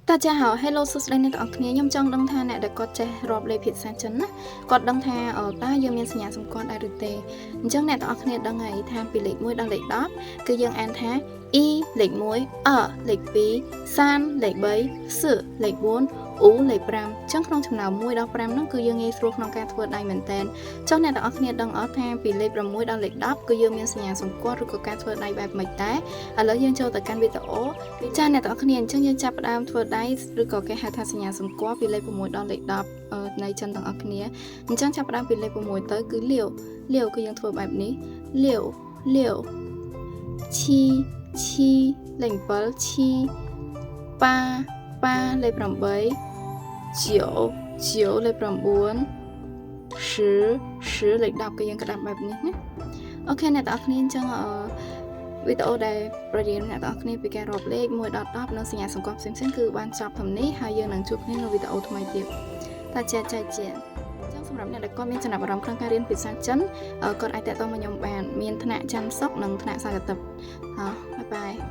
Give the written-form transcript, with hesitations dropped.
大家好 Hello សួស្តីអ្នកទាំងអស់គ្នាខ្ញុំចង់ដឹងថាអ្នកដែលគាត់ចេះរាប់លេខភាសាចិនណាគាត់ដឹងថាអឺតើយើងមានសញ្ញាសម្គាល់ដែរឬទេអញ្ចឹងអ្នកទាំងអស់គ្នាដឹងហើយថាពីលេខ1ដល់លេខ10គឺយើងអានថា 一 លេខ1 二 លេខ2 三 លេខ3 四 លេខ4 五 លេខ5អញ្ចឹងក្នុងចំណោម1ដល់5ហ្នឹងគឺយើងងាយស្រួលក្នុងការធ្វើដៃមែនតើចុះអ្នកទាំងអស់គ្នាដឹងអត់ថាពីលេខ6ដល់លេខ10គឺយើងមានសញ្ញាសម្គាល់ឬក៏ការធ្វើដៃបែបម៉េចដែរឥឡូវយើងចូលទៅកាន់វីដេអូចាអ្នកទាំងអស់គ្នាអញ្ចឹងយើងចាប់ផ្ដើមធ្វើដៃឬក៏គេហៅថាសញ្ញាសម្គាល់ពីលេខ6ដល់លេខ10អឺនៃចិនទាំងអស់គ្នាអញ្ចឹងចាប់ផ្ដើមពីលេខ6ទៅគឺ 六 六 គឺយើងធ្វើបែបនេះ 六 六 七 七 លេខ7 七 八 八 លេខ8 九 九 លេខ9 十 十 លេខ10គឺយើងក្តាប់បែបនេះណា OK អ្នកទាំងអស់គ្នាអញ្ចឹងអឺវីដេអូដែលបរៀនអ្នកទាំងអស់គ្នាពីការរាប់លេខ1ដល់10និងសញ្ញាសម្គាល់ផ្សេងៗគឺបានចប់ត្រឹមនេះហើយយើងនឹងជួបគ្នានៅវីដេអូថ្មីទៀត大家再见អញ្ចឹងសម្រាប់អ្នកដែលគាត់មានចំណាប់អារម្មណ៍ក្នុងការរៀនភាសាចិនអឺគាត់អាចទាក់ទងមកខ្ញុំបានមានថ្នាក់ច័ន្ទសុក្រនិងថ្នាក់សៅរ៍អាទិត្យហ៎ bye bye.